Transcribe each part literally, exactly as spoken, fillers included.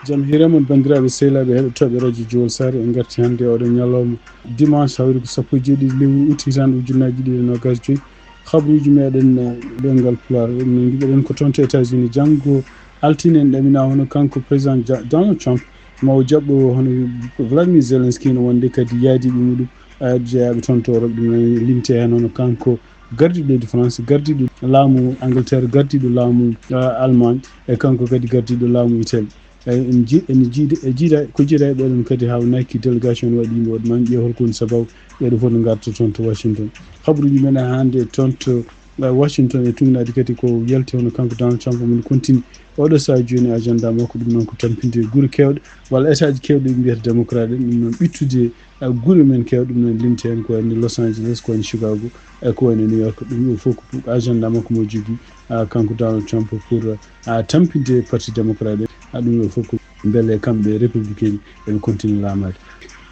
Jam hiire mon, banndiraaɓe sehilaaɓe heɗotooɓe radio Jowol Sare. En ngarti hannde oɗo ñalawma dimanche, hawri ko sappo e jeeɗiɗi lewru août, hitaande ujunnaji ɗiɗi e nogas joyi. Habruuji meɗen, eh, ɗemngal Pulaar, en mbiɗen ko toon to États-Unis. Janngo altine en ɗamina hono kanko président Ja-, Donald Trump ma o jaɓɓo hono Vladimir Zelensky no wonde kadi yaadiiɓe muɗum, eh, jeyaaɓe toon to Europe, ɗum en limte heen hono kanko gardiiɗo leydi France, gardiiɗo laamu Angleterre, gardiiɗo laamu, eh, Allemagne, e kanko kadi gardiiɗo laamu Italie. Eh, en ji-, en jiidi, e jiida, ko jiida e ɓeɗon kadi haawnaki délégation waɗi yimɓe waɗi man ƴeew holko woni sababu ɓeɗo fof no ngarta toon to Washington. Habruuji men hannde toon to, eh, Washington e tugnaade kadi ko yalti hono kanko Donald Trump min continue oɗo saha jooni agenda makko ɗum noon ko tampinde gure kewɗe walla état ji kewɗe ɓe mbiyata démocrate en ɗum noon ɓittude, eh, gure men kewɗe ɗum noon limti heen ko wayno Los Angeles, ko wayno Chicago, e ko wayno New York. Ɗum ɗo fof ko agenda makko mo jogii, ah, kanko Donald Trump pour, ah, tampinde parti démocrate en. Ah, ɗum ɗo fof ko mbele kamɓe républicain en continue laamaade.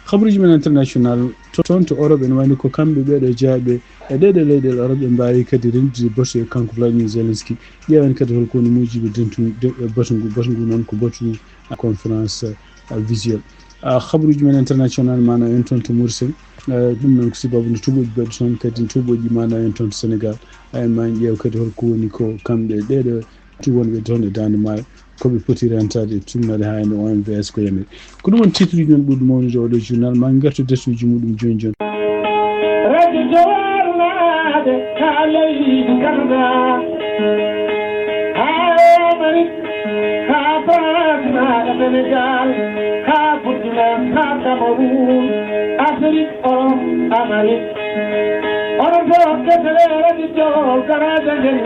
Habruuji men international to-, toon to Europe ene wayno ko kamɓe ɓeɗo jeyaaɓe e ɗeɗe leyɗele Europe ɓe mbaawi kadi rendude batu e kanko Vladimir Zelensky. Ƴeewen kadi holko woni muujiiɓe dentu-, de-, batu ngu, batu ngu noon ko batu, ah, conférence, ah, visuel. Ah, habruuji men international mana en toon to Mauritanie. Eh, ɗum noon ko sababu no tuuɓooji mbaɗi toon, kadi tuuɓooji mana en toon to Sénégal. Ay ma en ƴeew kadi holko woni ko kamɓe ɗeɗo tu wonɓe toon e Daande Maayo, ko ɓe poti rentaade e tugnaade haa hannde O M V S ko yamiri. Ko ɗum woni titre uji men ɓurɗi mawnude oɗo journal, ma en ngartu e defteeji muɗum jooni jooni. Radio Jowol naade ka leydi Canada, haa Amérique, haa France, haa Sénégal, haa Burkina, haa Cameroun, Afrique, Europe, Amérique. Onon fof kettore radio Jowol garaaji men.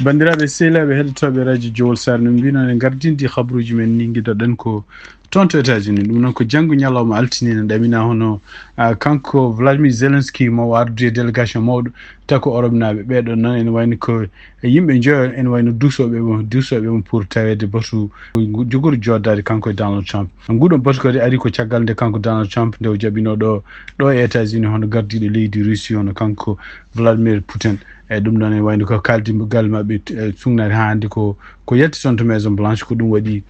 Banndiraaɓe sehilaaɓe heɗotooɓe radio Jowol Sare, no mbino en gardindi habruuji men ni, ngidaɗen ko toon to États-Unis. Ɗum noon ko janngo ñalawma altine ne ɗamina hono, ah, kanko Vladimir Zelensky mo o ardude délégation mawɗo tawi ko Europe naaɓe. Ɓeɗo noon ene wayno ko e yimɓe njoyo ene wayno duusooɓe mo, duusooɓe mo pour taweede batu ngu-, jogori jooɗdaade kanko e Donald Trump. Nguɗon batu kadi ari ko caggal nde kanko Donald Trump nde o jaɓino ɗo, ɗo e États-Unis hono gardiiɗo leydi Russie hono kanko Vladimir Putin. E ɗum ɗon ene wayno ko kaaldi mo galle maɓɓe, eh, tugnaade haa hannde ko, ko yalti toon to Maison Blanche ko ɗum waɗi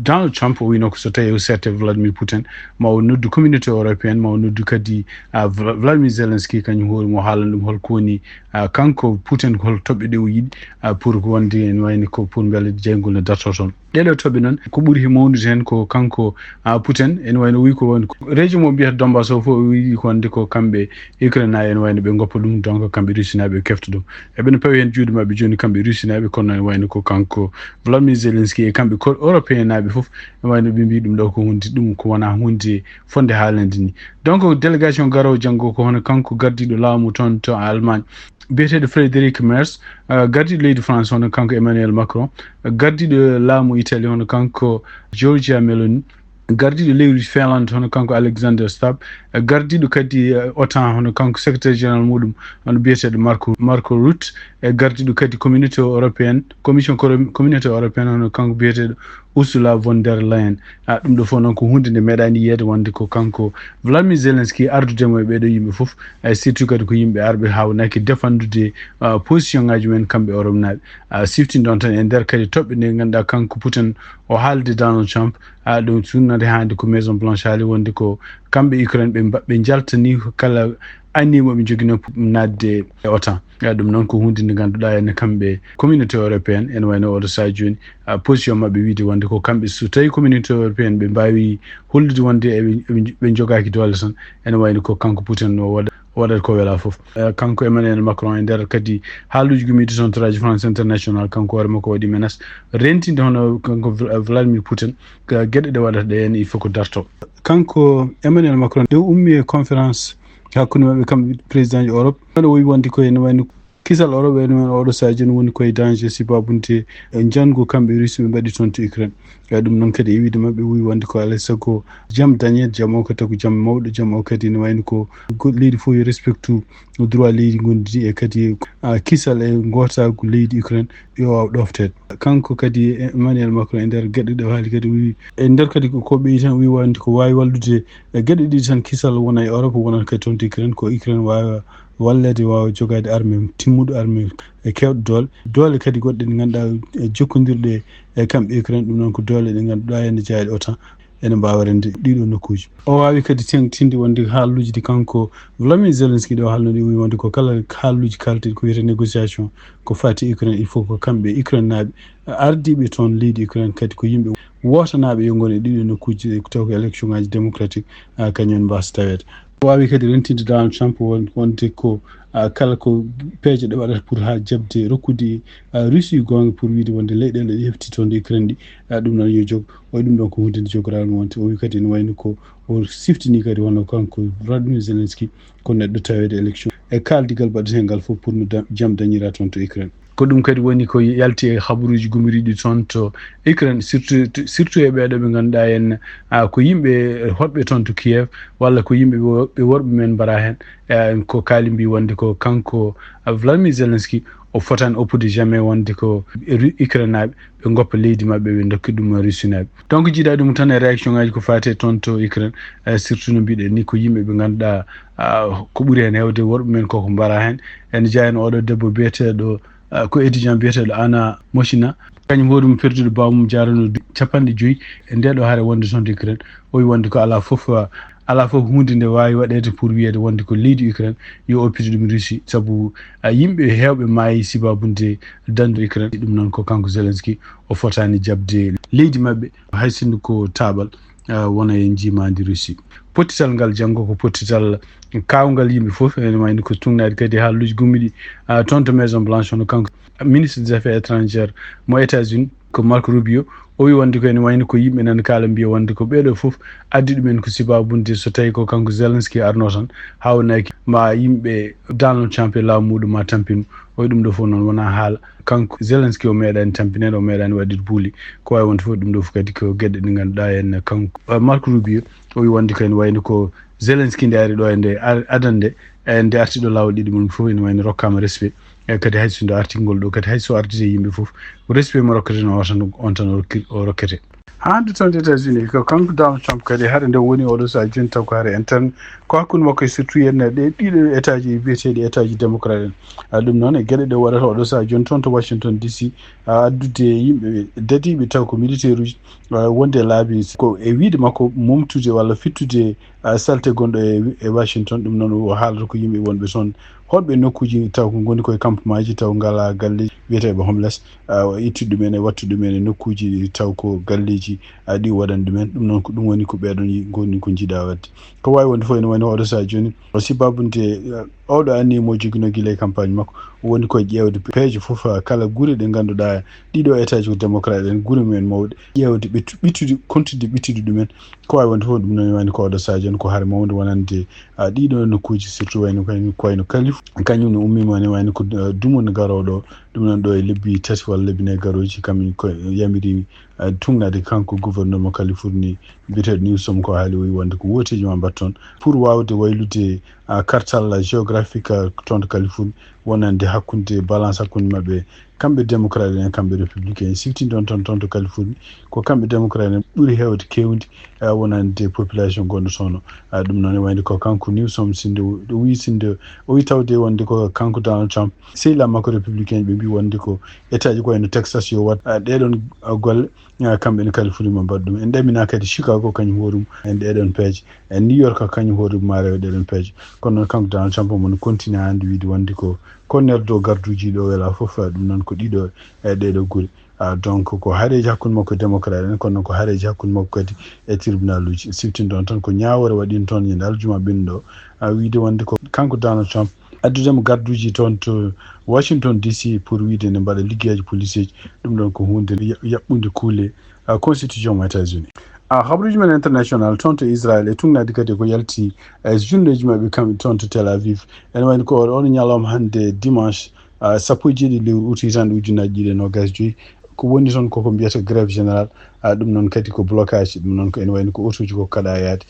Donald Trump o wino ko so tawi o sette Vladimir Putin ma o noddu communauté européenne ma o noddu kadi, ah, Vla-, Vladimir Zelensky kañum hoore mo haalana ɗum holko woni, ah, kanko Putin ko hol toɓɓe ɗe o yiɗi, ah, pour ko wonde ene wayno ko pour mbele jeyngol ne darto toon. Ɗeɗo toɓɓe noon, ko ɓuri he mawnude heen ko kanko, ah, Putin, ene wayno wi ko woni ko région mo mbiyata Donbass o fof, o wi ko wonde ko kamɓe Ukraine naaɓe ene wayno ɓe ngoppa ɗum, donc kamɓe Russie naaɓe ɓe kefta ɗum. Eɓe no pawi heen juuɗe maɓɓe jooni kamɓe Russie naaɓe, kono ene wayno ko kanko Vladimir Zelensky e kamɓe ko Européen naaɓe fof, ene wayno ɓe mbi ɗum ɗo ko hunde, ɗum ko wona hunde fonde haalande ni. Donc délégation garowo janngo ko hono kanko gardiiɗo laamu toon to Allemagne, biyeteeɗo Frédéric Merz, ah, gardiiɗo leydi France hono kanko Emmanuel Macron, gardiiɗo laamu Italie hono kanko Giorgia Meloni, gardiiɗo leydi Finlande hono kanko Alexander Stubb, gardiiɗo kadi, eh, otan hono kanko secrétaire général muɗum hono biyeteeɗo Marco, Marco Rutte, e gardiiɗo kadi communauté européenne, commission Coro-, communauté européenne hono kanko biyeteeɗo Ursula von der Leyen. Ah, ɗum ɗo fof noon ko hunde nde meeɗaani yiyeede wonde ko kanko Vladimir Zelensky ardude mo e ɓeeɗo yimɓe fof, eh, surtout kadi ko yimɓe arɓe haawnaki defandude, ah, position ngaji men kamɓe Europe naaɓe. Ah, siftin ɗon tan e nder kadi toɓɓe nde ngannduɗaa kanko Putin o haalde Donald Trump, ah, ɗum sunnata hannde ko Maison Blanche haali wonde ko kamɓe Ukraine ɓe mba-, ɓe njaltani kala anniye mo ɓe njogino naatde e otan. Ah, ɗum noon ko hunde nde ngannduɗaa ene kamɓe communauté européenne ene wayno oɗo sahaa jooni, ah, position maɓɓe wiide wonde ko kamɓe so tawi communauté européenne ɓe mbaawi hollude wonde eɓe, eɓe, ɓe njogaaki doole tan ene wayno ko kanko Putin o waɗa waɗata ko welaa fof. Eh, kanko Emmanuel Macron e nder kadi haaluuji gummiiɗi toon to Radio France International, kanko hoore makko waɗi menace rentinde hono kanko Vla-, Vladimir Putin, ka geɗe ɗe waɗata ɗe heen, il faut ko darto. Kanko Emmanuel Macron, nde o ummi e conférence hakkunde maɓɓe kamɓe président ji Europe, o wowi wonde ko ene wayno kisal Europe ene wayno oɗo sahaa jooni woni koye danger sibabunde e njanngu kamɓe Russie ɓe mbaɗi toon to Ukraine. E ɗum noon kadi e wiide maɓɓe wowi wonde ko alaa e sago jam dañe, jam o kadi ko jam mawɗo, jam o kadi ne wayno ko go-, leydi fof yo respectu droit leydi ngondi e kadi, ah, kisal e ngootaagu leydi Ukraine yo waaw ɗofteede. Kanko kadi Emmanuel Macron e nder geɗe ɗe o haali kadi o wi, e nder kadi ko, ko ɓeyi tan o wi wonde ko waawi wallude e geɗe ɗiɗi tan kisal wona e Europe wona kadi toon to Ukraine, ko Ukraine waawa walleede waawa jogaade armée timmuɗo, armée e keewɗo doole. Doole kadi goɗɗe ɗe ngannduɗaa e jokkondirɗe e kamɓe Ukraine, ɗum noon ko doole ɗe ngannduɗaa ene jeyaaɗe OTAN, ene mbaawa rende ɗiɗo nokkuuji. O waawi kadi teeŋtinde wonde haaluuji ɗi kanko Vladimir Zelensky ɗo haalno ɗi, o wi wonde ko kala haaluuji kalteɗi ko wiyetee négociation ko faati Ukraine, il faut ko kamɓe Ukraine naaɓe ardiiɓe toon leydi Ukraine kadi ko yimɓe wootanaaɓe yo ngon e ɗiɗo nokkuuji ɗe taw ko élection ngaji démocratique, ah, kañum en mbasa taweede. O waawi kadi rentinde Donald Trump won-, wonde ko, ah, kala ko peeje ɗe waɗata pour haa jaɓde rokkude, ah, Russie goonga pour wiyde wonde leyɗeele ɗe hefti toon Ukraine ɗi, ah, ɗum noon yo jog. O wi ɗum ɗoon ko huunde nde jogoraango wonde. O wi kadi ene wayno ko o siftini kadi wonno kanko Vladimir Zelensky ko neɗɗo taweede élection e kaaldigal baɗetee ngal fof pour no da-, jam dañira toon to Ukraine. Ko ɗum kadi woni ko yalti e habaruuji gumiriiɗi toon to Ukraine, surtout, surtout e ɓeeɗo ɓe ngannduɗaa en, ah, ko yimɓe hoɗɓe toon to Kiev, walla ko yimɓe wo-, ɓe worɓe men mbaraa heen. Eh, ko kaali mbi wonde ko kanko, ah, Vladimir Zelensky, o fotaani oppude jamais wonde ko Ru-, Ukraine naaɓe ɓe ngoppa leydi maɓɓe, ɓe ndokki ɗum Russie naaɓe. Donc, jiidaa ɗum tan e réaction ngaji ko faati e toon to Ukraine, eh, surtout no mbiɗen ni ko yimɓe ɓe ngannduɗaa, ah, ko ɓuri heen heewde worɓe men koko mbaraa heen. Ene jeyaa heen oɗo debbo biyeteeɗo, ah, ko étudiant biyeteeɗo Anna Moshina. Kañum hoore mum perduɗo baawmum jarano du-, capanɗe joyi e nde ɗo hare wonde toon to Ukraine. O wi wonde ko alaa fof, ah, alaa fof huunde nde waawi waɗeede pour wiyeede wonde ko leydi Ukraine yo oppitu ɗum Russie, sabu, ah, yimɓe heewɓe maayi sibaabude dandu Ukraine. Ɗum noon ko kanko Zelensky o fotaani jaɓde leydi maɓɓe hay sinno ko taaɓal, ah, wona e njiimaandi Russie. Pottital ngal janngo ko pottital kaawngal yimɓe fof, ene wayno ko tuugnaade kadi haaluuji gummiiɗi, ah, toon to Maison Blanche, hono kanko ministre des Affaires étrangères mo États-Unis, ko Marco Rubio. O wi wonde ko ene wayno ko yimɓe nana kaala mbiya wonde ko ɓeeɗo fof addi ɗumen ko sibaabude so tawi ko kanko Zelensky arno tan, haawnaki ma yimɓe Donald Trump e laamu muɗum ma tampin. O wi ɗum ɗo fof noon wonaa haala. Kanko Zelensky o meeɗaani tampineede, o meeɗaani waɗde buuli. Ko waawi wonde fof ɗum ɗo fof kadi ko geɗe ɗe ngannduɗaa en kanko, eh, Marco Rubio, o wi wonde ko ene wayno ko Zelensky nde ari ɗo e nde ar-, adannde, e nde arti ɗo laawol ɗiɗi mum fof ene wayno rokkaama respect. E kadi hay so nde arti ngol ɗo, kadi hay so ardii e yimɓe fof, ko respect mo rokketen o tan, on tan o rokki-, o rokkete. Haa hannde toon to États-Unis, ko kanko Donald Trump kadi hare nde woni oɗo sahaa jooni taw ko hare interne, ko hakkunde makko e surtout yen ɗe ɗiɗo état-ji biyeteeɗi état-ji démocrate en. Ah, ɗum noon e geɗe ɗe waɗata oɗo sahaa jooni toon to Washington D C, ah, addude yimɓe dadiiɓe taw ko militaire uji, ah, wonde e laabi ko e wiyde makko momtude walla fittude, ah, salte gonɗo e, e Washington. Ɗum noon o haalata ko yimɓe wonɓe toon hoɗɓe nokkuuji taw ko ngoni koye campement ji taw ngalaa galle wiyeteeɓe homeless, ah, ittude ɗumen e wattude ɗumen e nokkuuji taw ko galleeji, ah, ɗi waɗani ɗumen. Ɗum noon ko ɗum woni ko ɓeeɗon yi-, ngoni ko njiɗaa waɗde. Ko waawi wonde fof ene wayno oɗo sahaa jooni o sibaabu nde, ah, oɗo anniya mo joginoo gila e campagne makko, o woni koye ƴeewde peeje fof, ah, kala gure ɗe ngannduɗaa ɗiɗo état-ji ko démocrate en, gure mumen mawɗe, ƴeewde ɓettu-, ɓittude, kontude ɓittude ɗumen. Ko waawi wonde fof ɗum noon wayno ko oɗo sahaa jooni ko hare mawnde wonande, ah, ɗiɗo nokkuuji, surtout wayno ko wayno Kalif, kañum ne ummiima ne wayno ko, ah, dumunna garooɗo, ɗum noon ɗo e lebbi tati walla lebbi nayi garooji, kam ko yamiri, ah, tuugnaade kanko gouverneur mo Californie, biyeteeɗo Newsom ko haali o wi wonde ko wooteeji ma mbaɗ toon pour waawde waylude, ah, kartal géographique, ah, toon to Californie, wonande hakkunde balance hakkunde maɓɓe, kamɓe démocrate en, kamɓe républicain en, siftinde on toon, toon to Californie, ko kamɓe démocrate en ɓuri heewde keewndi, ah, wonande population gonɗo toon o. Ah, ɗum noon e wayde ko kanko Newsom sinde o, o wi sinde, o wi tawde wonde ko kanko Donald Trump, sehilaaɓe makko républicain ɓe mbi wonde ko état-ji ko wayno Texas yo waɗ, ah, ɗeɗon, ah, golle, ah, kamɓe ne Californie mo mbaɗa ɗum. En ɗamina kadi Chicago kañum hoore mum, en ɗeɗon peeje, en New York kañum hoore mum ma rewe ɗeɗon peeje. Kono noon kanko Donald Trump omo continue hannde wiide wonde ko, ko nerdo garduuji ɗo wela fof, ah, ɗum noon ko ɗiɗo e ɗeɗo gure. Ah, donc ko hareeji hakkunde makko e démocrate en, kono noon ko hareeji hakkunde makko kadi e tribunal uji. Siftinde on tan ko ñaawoore waɗiino toon ñande aljuma ɓennuɗo, ah, wiide wonde ko kanko Donald Trump addude mo garduuji toon to Washington D C pour wiide nde mbaɗa liggeeji police ji, ɗum ɗoon ko huunde ya-, yaɓɓunde kuule, ah, constitution mo États-Unis. Ah, habaruuji men international toon to Israël e tuugnaade kadi ko yalti e journée ji maɓɓe kamɓe toon to Tel Aviv. Ene wayno ko oɗo ñalawma hannde dimanche, ah, sappo e jeeɗiɗi lewru août hitaande ujunnaaji ɗiɗi e noogaas e joy. Ko woni toon koko mbiyata grève général, ah, ɗum noon kadi ko blocage, ɗum noon ko ene wayno ko autoji ko kaɗa yaade.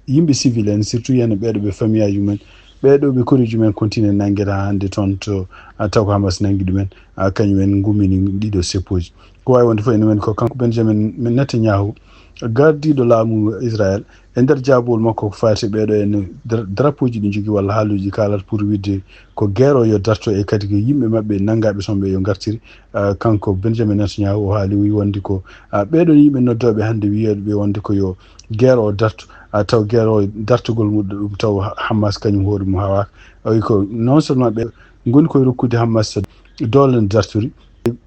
Yimɓe civil en, surtout yen ɓeeɗo ɓe famillaaji mumen, ɓeeɗo ɓe koreeji mumen continue nanngede haa hannde toon to, ah, taw ko Hamas nanngi ɗumen, ah, kañum en ngummini ɗiɗo seppooji. Ko waawi wonde fof ene woni ko kanko Benjamin Netanyahu, gardiiɗo laamu Israel, e nder jaabawol makko ko faati ɓeeɗo en dra-, drapeauji ɗi njogii walla haaluuji kaalata pour wiide ko guerre o yo darto e kadi ko yimɓe maɓɓe nanngaaɓe toon ɓe yo ngartiri. Ah, kanko Benjamin Netanyahu o haali wi wonde ko, ah, ɓeeɗo yimɓe noddooɓe hannde wiyeeɓe wonde ko yo guerre o darto, ah, taw guerre o dartugol mum ɗum taw Hamas kañum hoore mum hawaaka. O wi ko non seulement ɓe ngoni koye rokkude Hamas doole no dartori,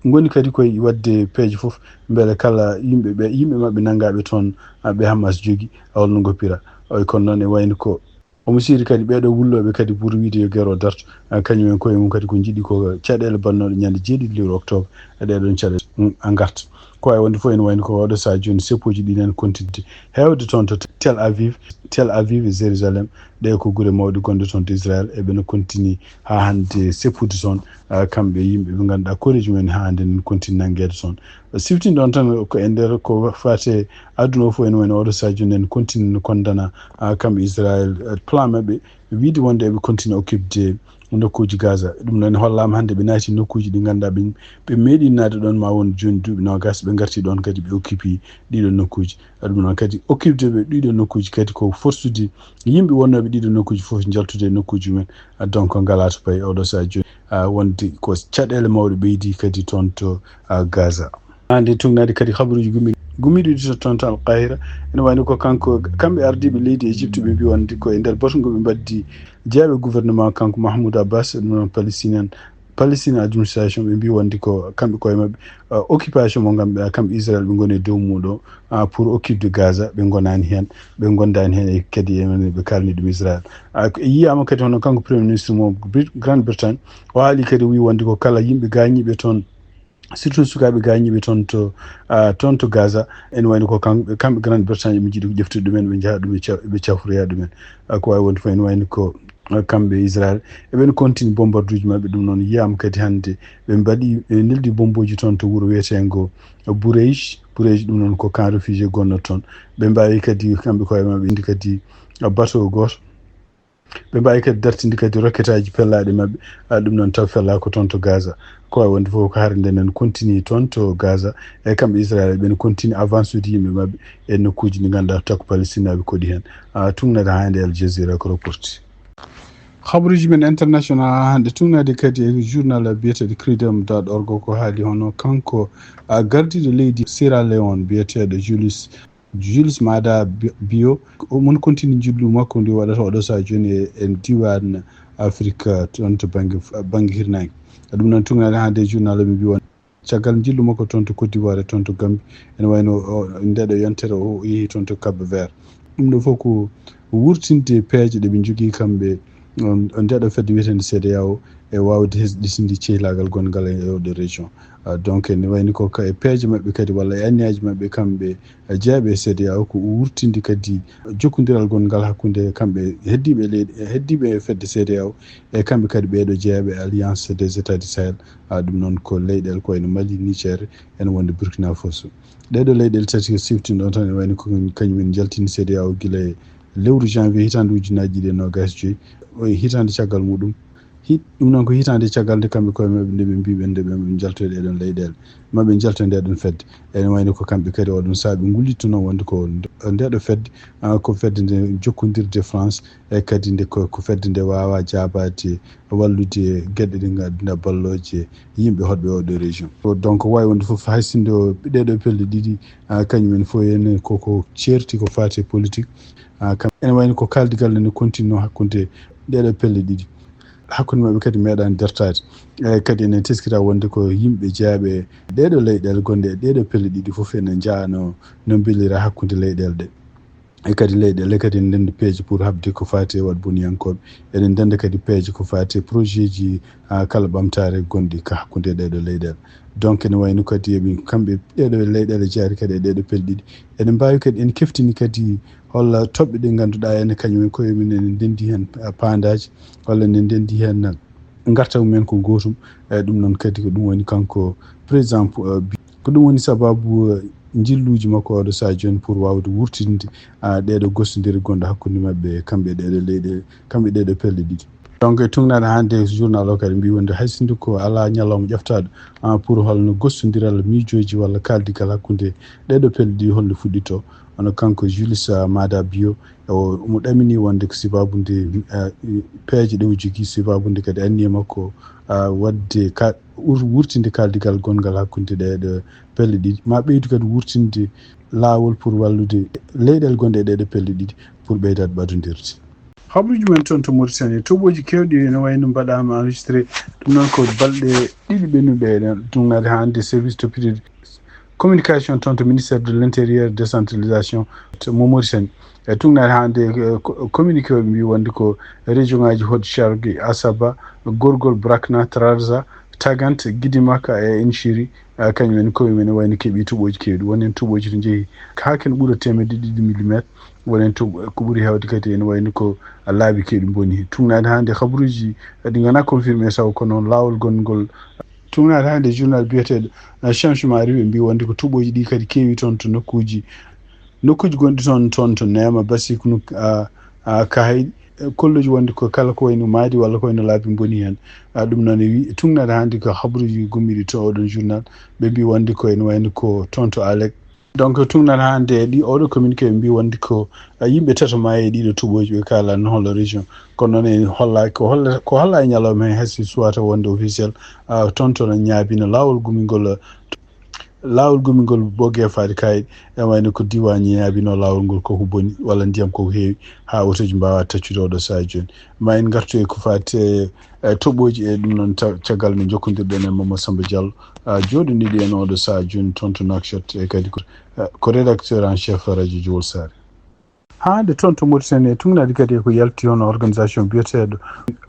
ngoni kadi koye waɗde peeje fof mbele kala yimɓe ɓe, yimɓe maɓɓe nanngaaɓe toon, ah, ɓe Hamas jogii, holno ngoppira. O wi kono noon e wayno ko omo siiri kadi ɓeeɗo wullooɓe kadi pour wiide yo guerre o darto, ah, kañum en koye mum kadi ko njiɗi ko caɗeele bannooɗe ñande jeeɗiɗi lewru octobre, e ɗee ɗoon caɗeele, mm, a ngarta. Ko waawi wonde fof ene wayno ko oɗo sahaa jooni seppooji ɗi nani kontinde heewde toon to Tel Aviv, Tel Aviv e Jérusalem. Ɗee ko gure mawɗe gonɗe toon to Israel, eɓe no kontini haa hannde seppude toon, ah, kamɓe yimɓe ɓe ngannduɗaa koreeji mumen haa hannde ne kontini nanngeede toon. Siftin ɗoon tan ko e nder ko faati aduna o fof ene wayno oɗo sahaa jooni en kontini no kondana, ah, kamɓe Israel, ah, plan maɓɓe wiide wonde eɓe kontini occupde nokkuuji Gaza. Ɗum noon hollaama hannde ɓe naati nokkuuji ɗi ngannduɗaa ɓe, ɓe meeɗi naatde ɗoon ma won jooni duuɓi noogaas, ɓe ngarti ɗoon kadi ɓe occupi ɗiɗo nokkuuji. Ɗum noon kadi occupde ɓe ɗiɗo nokkuuji kadi ko forsude yimɓe wonnooɓe ɗiɗo nokkuuji fof njaltude e nokkuuji mumen. Ah, donc ngalaa to payi oɗo sahaa jooni. Ah, wonde ko caɗeele mawɗe ɓeydi kadi toon to, ah, Gaza. Hannde tugnaade kadi habaruuji gumi-, gumiiɗi ɗi toon to Al Qahira. Ene wayno ko kanko, kamɓe ardiiɓe leydi Égypte ɓe mbi wonde ko e nder batu ngo ɓe mbaddi jeyaɓe gouvernement kanko Mahmoud Abbas, ɗum noon Palestinian, Palestine administration, ɓe mbi wonde ko kamɓe koye maɓɓe, ah, occupation mo ngam ɓe, kamɓe Israel ɓe ngoni e dow muuɗo, ah, pour occupde Gaza, ɓe ngonaani heen, ɓe ngondaani heen e kadi e men ɓe kaalni ɗum Israel. Ah, ko yiyaama kadi hono kanko Premier Ministre mo Brit-, Grande Bretagne, o haali kadi o wi wonde ko kala yimɓe gaañiiɓe toon, surtout sukaaɓe gaañiiɓe toon to, ah, toon to Gaza, ene wayno ko kam-, kamɓe Grande Bretagne ɓe njiɗi ko ƴeftude ɗumen, ɓe njaha ɗum e ca-, ɓe cafroya ɗumen. Ah, ko waawi wonde fof ene wayno ko, ah, kamɓe Israel, eɓen kontini bombarduuji maɓɓe. Ɗum noon yiyaama kadi hannde ɓe mbaɗi, ɓe neldi bombooji toon to wuro wiyeteengo Bureij. Bureij ɗum noon ko camp réfugié gonno toon. Ɓe mbaawi kadi kamɓe koye maɓɓe indi kadi, ah, bateau gooto. Ɓe mbaawi kadi dartinde kadi rokketaaji pellaaɗi maɓɓe, ah, ɗum noon taw fellaa ko toon to Gaza. Ko waawi wonde fof ko hare nde nen kontini toon to Gaza, e kamɓe Israel ɓen kontini avance ude yimɓe maɓɓe e nokkuuji ɗi ngannduɗaa takko Palestinaaɓe koɗi heen. Ah, tugnaade haa hannde Al Jazeera ko reporti. Habaruuji men international haa hannde tugnaade kadi e journal biyeteeɗo Freedom dot org ko haali hono kanko, ah, gardiiɗo leydi Sierra Leone biyeteeɗo Julius Jules Maada Bi-, Bio, o mun kontini njillu makko ndi waɗata oɗo sahaa jooni e, e diiwaan Afrik, toon to bannge, bannge hirnaange. Ɗum noon tugnaade haa nde journal ɓe mbi won caggal njillu makko toon to Côte d'Ivoire, toon to Gambie, ene wayno o, ndeɗo yontere o yehi toon to Cap Vert. Ɗum ɗo fof ko wurtinde peeje ɗe ɓe njogii kamɓe, on, on ndeɗo fedde wiyeteende C E D E A O e waawde hesɗitinde cehlaagal gonngal e oɗo région. Ah, donc, ene wayni ko ka e peeje maɓɓe kadi, walla e anniyaaji maɓɓe kamɓe, eh, jeyaɓe e C E D E A O, ko wurtinde kadi jokkondiral gonngal hakkunde kamɓe heddiiɓe leyɗe, heddiiɓe e fedde C E D E A O, e kamɓe kadi ɓeeɗo jeyaɓe e Alliance des États du Sahel. Ah, ɗum noon ko leyɗeele ko wayno Mali, Niger, ene wonde Burkina Faso. Ɗee ɗoo leyɗeele tati ko siftinɗon tan, ene wayno ko kañum en njaltini C E D E A O gila e lewru janvier hitaande ujunnaji ɗiɗi e noogas e joy. O e hitaande caggal muɗum, hi-, ɗum noon ko hitaande caggal nde kamɓe koye maɓɓe nde ɓe mbii ɓe nde ɓe njaltoyi ɗee ɗoon leyɗeele, maɓe njaltoyi ndee ɗoon fedde. Ene wayno ko kamɓe kadi oɗon sahaa ɓe ngullittuno wonde ko nde-, ndeeɗo fedde, ah, ko fedde nde jokkondirde France, e kadi nde ko, ko fedde nde waawaa jaabaade wallude geɗe ɗe ngannduɗaa ballooje yimɓe hoɗɓe oɗo région. Donc waawi wonde fof hay sinno ɗee ɗoo pelle ɗiɗi, ah, kañum en fof ene koko ceerti ko faati e politique. Ah, kam ene wayno ko kaaldigal ne continue hakkunde ɗee ɗoo pelle ɗiɗi. Hakkunde maɓɓe kadi meeɗaani dartaade. E kadi enen teskira wonde ko yimɓe jeyaɓe e ɗee ɗoo leyɗeele gonɗe e ɗee ɗoo pelle ɗiɗi fof ene njaha no, no mbelira hakkunde leyɗeele ɗe. E kadi leyɗeele kadi ene ndenndi peeje pour haɓde ko faati e waɗ boniyankooɓe. Ene ndenndi kadi peeje ko faati e projet ji, ah, kala ɓamtaare gonɗi ka hakkunde ɗee ɗoo leyɗeele. Donc ene wayno kadi eɓe kamɓe ɗee ɗoo leyɗeele jaari kadi e ɗee ɗoo pelle ɗiɗi. Ene mbaawi kadi, ene keftini kadi holla toɓɓe ɗe ngannduɗaa ene kañum en koye mum ene ndenndi heen, ah, paandaaji, walla ene ndenndi heen ngartam mumen ko gootum. E ɗum noon kadi ko ɗum woni kanko président, eh, bi-, ko ɗum woni sababu, eh, njilluuji makko oɗo sahaa jooni pour waawde wurtinde, ah, ɗee ɗoo gostondiral gonɗo hakkunde maɓɓe, kamɓe ɗee ɗoo leyɗe, kamɓe ɗee ɗoo pelle ɗiɗi. Donc e tugnaade hannde journal o kadi mbi wonde hay sinno ko alaa ñalawma ƴeftaaɗo, ah, pour holno gostondiral miijooji walla kaaldigal hakkunde ɗeeɗo pelle ɗi holno fuɗɗito. Hono kanko Julius, ah, Maada Bio, o mo ɗamini wonde ko sibaabu nde, ah, peeje ɗe o jogii, sibaabu nde kadi anniya makko, ah, waɗde ka wurtinde kaaldigal gonngal hakkunde ɗeeɗo pelle ɗiɗi, ma ɓeydu kadi wurtinde laawol pour wallude leyɗeele gonɗe e ɗeeɗo pelle ɗiɗi pour ɓeydaade ɓadondirde. Habaruuji men toon to Mauritanie, toɓooji keewɗi ene wayi no mbaɗaama enregistré. Ɗum noon ko balɗe ɗiɗi ɓennuɗe eɗen tugnaade hannde service toppitiiɗo communication toon to ministère de l'intérieur décentralisation to mo Mauritanie. E tugnaade hannde, eh, ko- communiqué o mbi wonde ko région ngaji Haut-Chaourgi, Assaba, Gorgol, Brakna, Trarza, Tagant, Gidimaka e Inchiri, ah, kañum en koye mum ene wayno keeɓi toɓooji keewɗi. Won heen toɓooji to njehi haa ken ɓura teemedde ɗiɗi millimétre. Won heen to ko ɓuri heewde kadi ene wayno ko laabi keewɗi mboni. Tugnaade hannde habaruuji ɗi nganaa confirmé saw kono laawol gonngol. Tugnaade hannde journal biyeteeɗo, ah, Changement Arrivé mbi wonde ko toɓooji ɗi kadi keewi toon to nokkuuji, nokkuuji gonɗi toon, toon to Neema, Basi, Kunuk, ah, ah, Kahay, eh, kolluji wonde ko kala ko wayno maadi walla ko wayno laabi mboni heen. Ah, ɗum noon e wi-, tugnaade hannde ko habaruuji gummiiɗi to oɗon journal. Ɓe mbi wonde ko ene wayno ko toon to Alek. Donc tugnaade hannde e ɗi oɗo communiqué ɓe mbi wonde ko, ah, yimɓe tato maayi e ɗiɗo toɓooji ɓe kaalano hol région. Kono noon en holla ko holla, ko holla e ñalawma heen haysi suwata wonde officiel, ah, toon to no ñaabino laawol gumingol, laawol gumingol Boge faade kayit, e wayno ko diiwaan ñaabino laawol ngol koko boni walla ndiyam koko heewi haa otooji mbaawa taccude oɗo sahaa jooni. Ma en ngartu e ko faati e, e toɓooji e ɗum noon ta- caggal nde njokkondirɗen e Mamadou Samba Diallo, ah, jooɗoniiɗo en oɗo sahaa jooni toon to Nouakchott e kadi ko, eh, ko rédacteur en chef radio Jowol Saare. Haa nde toon to Mauritanie e tugnaade kadi e ko yalti hono organisation biyeteeɗo,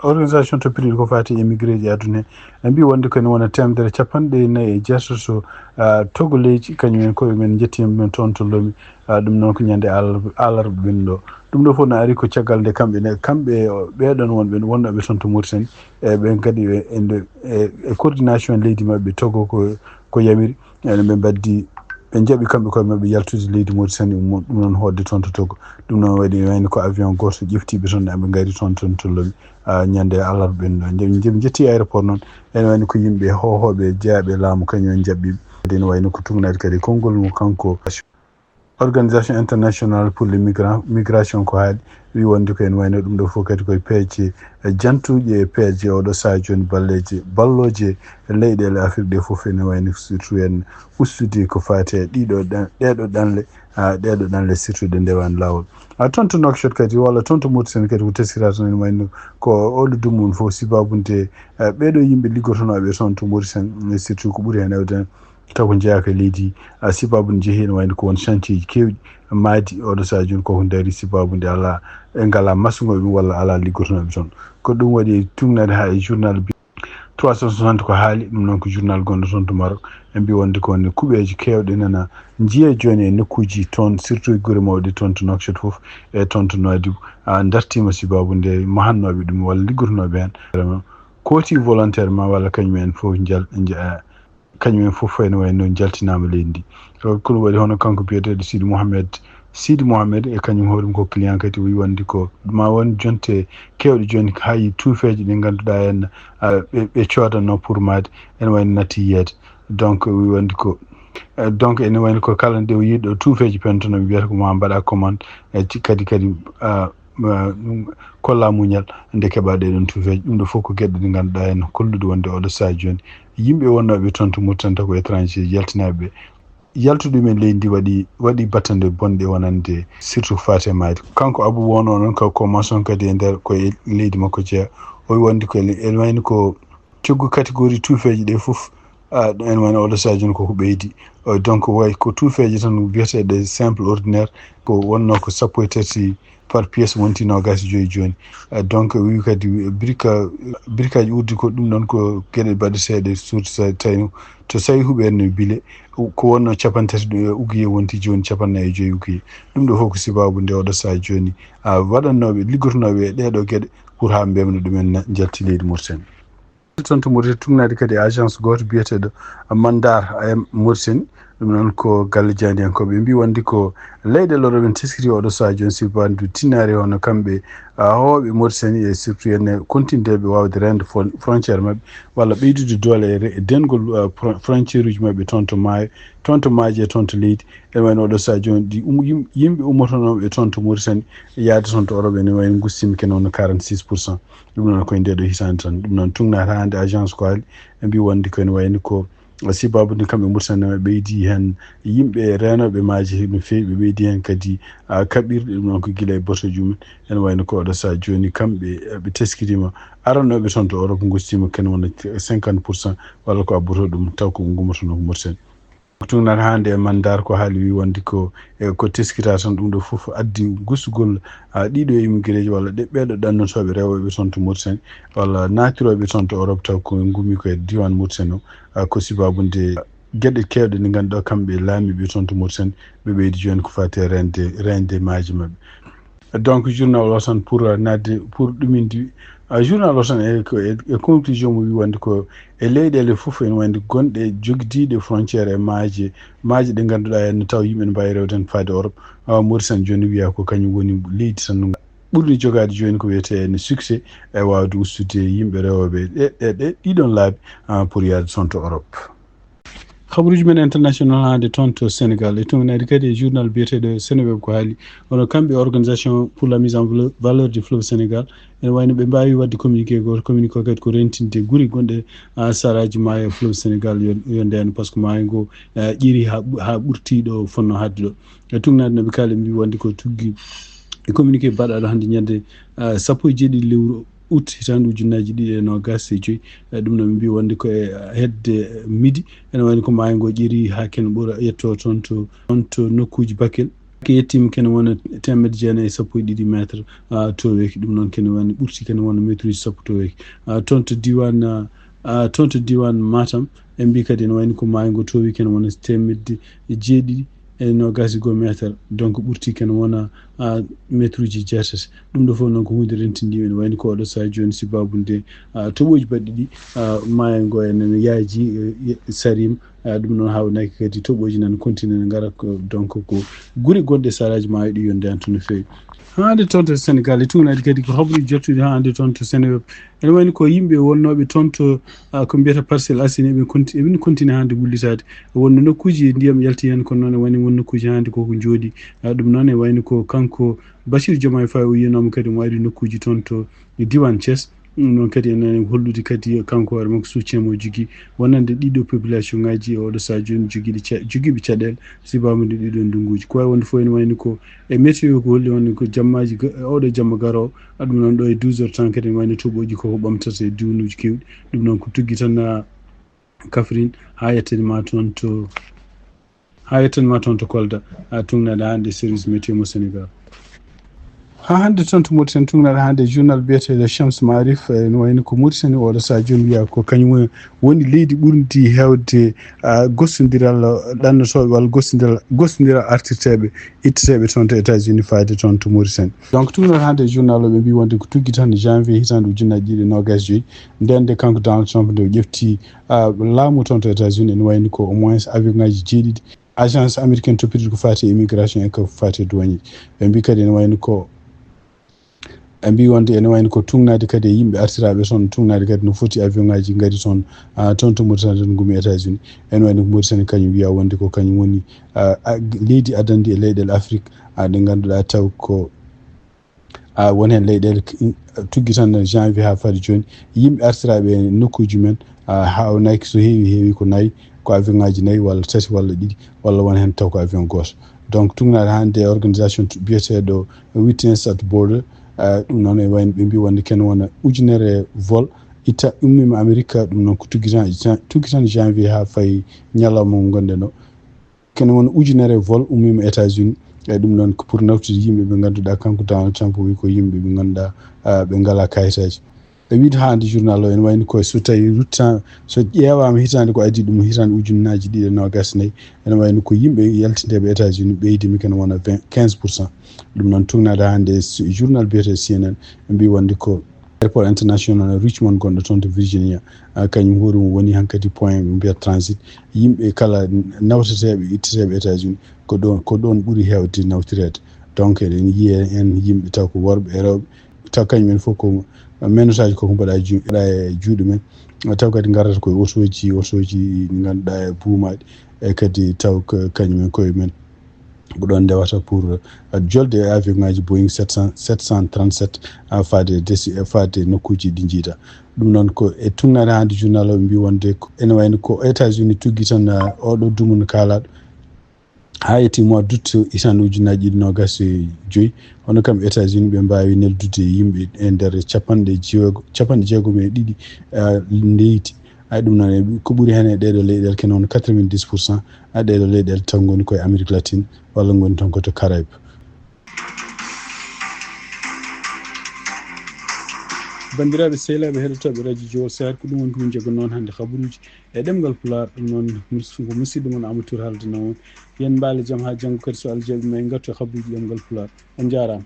organisation toppitiiɗo ko faati e émigré ji aduna he. Ɓe mbi wonde ko ene wona teemedere capanɗe nayi e jeetato, ah, togoleeji, kañum en koye men njettiima men toon to Lome. Ah, ɗum noon ko ñande alarba, alarba ɓennuɗo. Ɗum ɗo fof no ari ko caggal nde kamɓe ne, kamɓe ɓeɗon wonɓe, wonnooɓe toon to Mauritanie, e ɓen kadi e, e nde, e, e coordination leydi maɓɓe Togo ko, ko yamiri. Ene ɓe mbaddi, ɓe njaɓi kamɓe koye maɓɓe yaltude leydi Mauritanie, ɗum noon hoɗde toon to Togo. Ɗum noon waɗi wayno ko avion gooto ƴeftiiɓe toon, ɓe ngari toon, toon to Lome, ah, ñande alarba ɓennuɗo. Nde, nde ɓe njetti aéroport noon, ene wayno ko yimɓe hoohooɓe jeyaaɓe laamu kañum en njaɓɓiiɓe. Ene wayno ko tugnaade kadi konngol mo kanko organisation internationale pour les migrants, migration ko haali, wi wonde ko ene wayno ɗum ɗo fof kadi koye peeje, eh, jantuuji e peeje oɗo sahaa jooni balleeje, ballooje leyɗeele Afrik ɗe fof ene wayno surtout en ustude ko faati e ɗiɗo ɗan-, ɗeɗo ɗanle, ah, ɗeɗo ɗanle surtout ɗe ndewaani laawol. Ah, toon to Nouakchott kadi walla toon to Mauritanie kadi ko teskira toon ene wayno ko oɗo dumunna fof sibaabu nde, eh, ɓeɗo yimɓe liggotonooɓe toon to Mauritanie, surtout ko ɓuri heen hewde taw ko jeyaaka e leydi, ah, sibaabu ne jehi ene wayno ko won chantier ji keewɗi maadi oɗo sahaa jooni koko ndaari sibaabu nde alaa, ɓe ngalaa masungo ɗum walla alaa liggotonooɓe toon. Ko ɗum waɗi tugnaade haa e journal bi-, trois cent soixante ko haali, ɗum noon ko journal gonɗo toon to Maroc. Ɓe mbi wonde ko wonde kuɓeeje keewɗe nana njiya jooni e nokkuuji toon, surtout e gure mawɗe toon to Nouakchott fof e toon to Nouadhibou, ah, dartiima sibaabu nde mahannooɓe ɗum walla liggotonooɓe heen. Vraiment, kooti volontairement walla kañum en fof njal-, nja-, kañum en fof ene wayno njaltinaama leydi ndi. Ko ɗum waɗi hono kanko biyeteeɗo Sidi Mohamed, Sidi Mohamed e kañum hoore mum ko client kadi o wi wonde ko ma won jonte keewɗe jooni haa yi tuufeeje ɗe ngannduɗaa en, ah, ɓe, ɓe coodanno pour maade ene wayno natti yiyeede. Donc o wi wonde ko, eh, donc ene wayno ko kala nde o yiɗo tuufeeje pentono ɓe mbiyata ko ma mbaɗa commande, eh, ci-, kadi, kadi, ah, ma, ɗum kolla muñal nde keɓa ɗeɗon tuufeeje. Ɗum ɗo fof ko geɗe ɗe ngannduɗaa en kollude wonde oɗo sahaa jooni yimɓe wonnooɓe toon to Mauritanie taw ko étranger yaltinaaɓe ɓe. Yaltude ɗum e leydi ndi waɗi, waɗi battande bonɗe wonande surtout faate maayde. Kanko Abou wonoo noon ko, ko maçon kadi e nder ko e leydi makko jeya. O wi wonde ko ele-, ene wayno ko coggu catégorie tuufeeje ɗe fof, ah, ɗo ene wayno oɗo sahaa jooni koko ɓeydi. Euh, donc way ko tuufeeje tan biyeteeɗe simple ordinaire ko wonno ko sappo e tati par pièce wonti noogaas e joyi jooni. Euh, donc wi kadi wi-, brique, briqueaji urdi ko ɗum ɗon ko geɗe baɗeteeɗe surtout so tawino to Sayhuɓe en no Bile, ko wonno capanɗe tati ɗum e ugiye wonti jooni capanɗe nayi e joyi ugiye. Ɗum ɗo fof ko sibaabu nde oɗo sahaa jooni, ah, waɗannooɓe, liggotonooɓe e ɗeeɗo geɗe pour haa mbewna ɗumen na-, njalti leydi Mauritanie. Toon to Mauritanie tugnaade kadi e agence gooto biyeteeɗo Mandar e Mauritanie. Ɗum noon ko galle jaadiyankooɓe mbi wonde ko leyɗe loro ɓen teskiti oɗo sahaa jooni si bandu tinnaari hono kamɓe hooɓe Mauritanie e surtout ene kontindeɓe wawde rende frontière maɓɓe walla ɓeydude doole e dengol frontière uji maɓɓe toon to maayo, toon to maaje e toon to leydi. Ene wayno oɗo sahaa jooni ɗi um- yimɓe ummotonooɓe toon to Mauritanie yaade toon to Europe ene wayno gustima kene wonno quarante six pour cent. Ɗum noon koye nde ɗo hitande tan ɗum noon tugnaata hannde agence ko haali ɓe mbi wonde ko ene wayno ko sibabude kamɓe Mauritanie ɓeydi heen yimɓe reenooɓe maaje no feewi ɓe ɓeydi heen kadi kaɓirɗe ɗum noon ko gila e botoji mum. Ene wayno ko oɗo sahaa jooni kamɓe ɓe teskitiima aranooɓe toon to Europe gustima kene wona cinquante pour cent walla ko abboto ɗum taw ko ngummotono ko Mauritanie. Tugnaat hannde e mandar ko haali wi wonde ko e ko teskita tan ɗum ɗo fof addi gusugol ɗiɗo immigré ji walla ɗe ɓeeɗo ɗannotooɓe rewooɓe toon to Mauritanie walla naatirooɓe toon to Europe taw ko ngummi ko e diwan Mauritanie o ko sibabude geɗe keewɗe ɗe ngannduɗaa kamɓe laamiiɓe toon to Mauritanie ɓe ɓeydi jooni ko fati e rende rende maaje maɓɓe. Donc journal o tan pour nadde pour ɗuminde journal o tan e e conclusion mo wi wonde ko e leyɗeele fof ene wayde gonɗe jogdiiɗe frontière e maaje maaje ɗe ngannduɗaa ene taw yimɓe ne mbawi rewde hen faade Europe. Awa Mauritanie jooni wiya ko kañum woni leydi tan ɓurni jogaade jooni ko wiyetee ene succès e wawde ustude yimɓe rewooɓe ɗe ɗe ɗiɗon laabi pour yaade toon to Europe. Habaruuji men international hannde toon to Sénégal e tugnaade kadi e journal biyeteeɗo Seneweb ko haali hono kamɓe organisation pour la mise en valeur du fleuve Sénégal ene wayno ɓe mbaawi waɗde communiqué gooto communiqué kadi ko rentinde gure gonɗe saraaji maayo fleuve Sénégal yo ndeen par ce que maayo ngo ƴiiri haa ɓurti ɗo fotnoo haɗde ɗo. E tugnaade no ɓe kaali ɓe mbi wonde ko tuggi e communiqué baɗɗo hannde ñande sappo e jeeɗiɗi lewru août hitaande ujunnaaji ɗiɗi e noogaas e joyi. Ɗum noon ɓe mbi wonde ko e hedde midi ene wayno ko maayo ngo ƴeeri haa kene ɓura yettoo toon to toon to nokkuuji Bakel. Ke yettiima kene wona teemedde jeenayi e sappo e ɗiɗi mètre toweki ɗum noon kene woni ɓurti kene wona mètre uji sappo toweki. Toon to diwan toon to diwan Matam ɓe mbi kadi ene wayno ko maayo ngo towi kene wona teemedde jeeɗiɗi e noogaas e goo mètre donc ɓurti kene wona mètre uji jeetati. Ɗum ɗo fof noon ko huunde rentindiinde ene wayno ko oɗo sahaa jooni sibabude toɓooji baɗɗi ɗi maayo ngo ene yaaji sariima. Ɗum noon haawnaaki kadi toɓooji nana continue ne ngara donc ko gure gonɗe saraaji maayo ɗi yonde en to no feewi. Haa hannde toon to Sénégal e tugnaade kadi ko habaruuji jottuɗi haa hannde toon to Seneweb ene wayno ko yimɓe wonnooɓe toon to ko mbiyata Parcelles Assainies eɓe continue hannde wullitaade wonno nokkuuji ndiyam yalti heen kono noon e wayno won nokkuuji hannde koko njooɗi. Ɗum noon e wayno ko kanko Bassirou Diomaye Faye o yiyanooma kadi omo ari nokkuuji toon to diwan Thiès. Ɗum noon kadi ene hollude kadi kanko hoore makko soutien mo jogii wonande ɗiɗo population ngaji e oɗo sahaa jooni jogiiɗi ca- jogiiɓe caɗeele sibabude ɗiɗo ndunguuji ko wawi wonde fof ene wayno ko e météo ko holli wonde ko jammaji oɗo jamma garoo. Ɗum noon ɗo e douze heures temps kadi ene wayno toɓooji koko ɓamtata e diwnuuji keewɗi. Ɗum noon ko tuggi tan Kaffrine haa yettani ma toon to haa yettani ma toon to Kolda. Tugnaade hannde service météo mo Sénégal. Haa hannde toon to Mauritanie tugnaade hannde journal biyeteeɗo Shams Maarif ene wayno ko Mauritanie oɗo sahaa jooni wiya ko kañum woni leydi ɓurndi heewde gostondiral ɗannotooɓe walla gostondiral gostondiral artirteeɓe itteteeɓe toon to États-Unis faade toon to Mauritanie. Donc tugnaade hannde journal o ɓe mbi wonde ko tuggi tan janvier hitaande ujunnaaji ɗiɗi e noogaas joyi ndeen nde kanko Donald Trump nde o ƴefti laamu toon to États-Unis ene wayno ko au moins avion ngaji jeeɗiɗi agence américaine toppitiiɗo ko faati e immigration e ko faati e douane ɓe mbi kadi ene wayno ko ɓe mbi wonde ene wayno ko tugnaade kadi e yimɓe artiraaɓe toon tugnaade kadi no foti avion ngaji ngari toon toon to Mauritanie tan ngumi États-Unis. Ene wayno ko Mauritanie kañum wiya wonde ko kañum woni leydi adandi e leyɗeele Afrique ɗe ngannduɗaa taw ko won heen leyɗeele tuggi tan janvier haa faade jooni yimɓe artiraaɓe e nokkuuji men haawnaaki so heewi heewi ko nayi ko avion ngaji nayi walla tati walla ɗiɗi walla won heen taw ko avion gooto. Donc tugnaade hannde organisation biyeteeɗo Witness at Border ɗum noon e wayno ɓe mbi wonde kene wona ujunere vol itta ummiima Amérique ɗum noon ko tuggi tan tuggi tan janvier haa fayi ñalawma mo ngonɗen o. Kene woni ujunere vol ummiima États-Unis. Eyi ɗum noon ko pour nawtude yimɓe ɓe ngannduɗaa kanko Donald Trump wi ko yimɓe ɓe ngannduɗaa ɓe ngalaa kayitaaji. E wiide haa hannde journal o ene wayno koye so tawi rutta so ƴeewaama hitaande ko adii ɗum hitaande ujunnaaji ɗiɗi e noogaas nayi ene wayno ko yimɓe yaltindeeɓe États-Unis ɓeydiima kene wona vingt quinze pour cent. Ɗum noon tugnaade hannde journal biyetee C N N ɓe mbi wonde ko Airport international Richmond gonɗo toon to Virginia, ah, kañum hoore mum woni hankadi point ɓe mbiyata transit. Yimɓe kala nawteteeɓe, itteteeɓe États-Unis, ko ɗoon, ko ɗoon ɓuri heewde nawtireede. Donc eɗen njiya heen yimɓe taw ko worɓe e rewɓe, taw kañum en fof ko menotaaji koko mbaɗa ju-, mbaɗa e juuɗe men. Taw kadi ngarata koye otooji, otooji ɗi ngannduɗaa e buumaaɗi, e kadi taw ko kañum en koye men ko ɗoon ndewata pour, uh, jolde e avion ngaji Boeing sept cents, sept cent trente-sept, uh, faade desi-, uh, faade nokkuuji ɗi njiida. Ɗum noon ko e tunngaade hannde journal o ɓe mbi wonde ko ene wayno ko États-Unis tuggi tan, uh, oɗo dumunna kaalaɗo. Haa yetti mois d'août hitaande ujunnaji ɗiɗi noogas e joyi, hono kam États-Unis ɓe mbaawi neldude yimɓe e nder capanɗe jeego-, capanɗe jeegom e ɗiɗi, uh, leydi. Ay, ɗum noon, e ko ɓuri heen e ɗeeɗo leyɗeele, kene woni quatre-vingt-dix pour cent, a ɗeeɗo leyɗeele taw ngoni koye Amérique latine, walla ngoni toon ko to Caraïbe. Banndiraaɓe sehilaaɓe heɗotooɓe radio Jowol Sahel, ko ɗum woni ko min jogo noon hannde kabaruuji e ɗemngal Pulaar. Ɗum noon mus-, ko musidɗo mon Amadou Tour haaldanoo on. Yen mbaale jam haa janngo kadi so Allah jaɓi ma en ngartu e kabaruuji ɗemngal Pulaar. On njaaraama.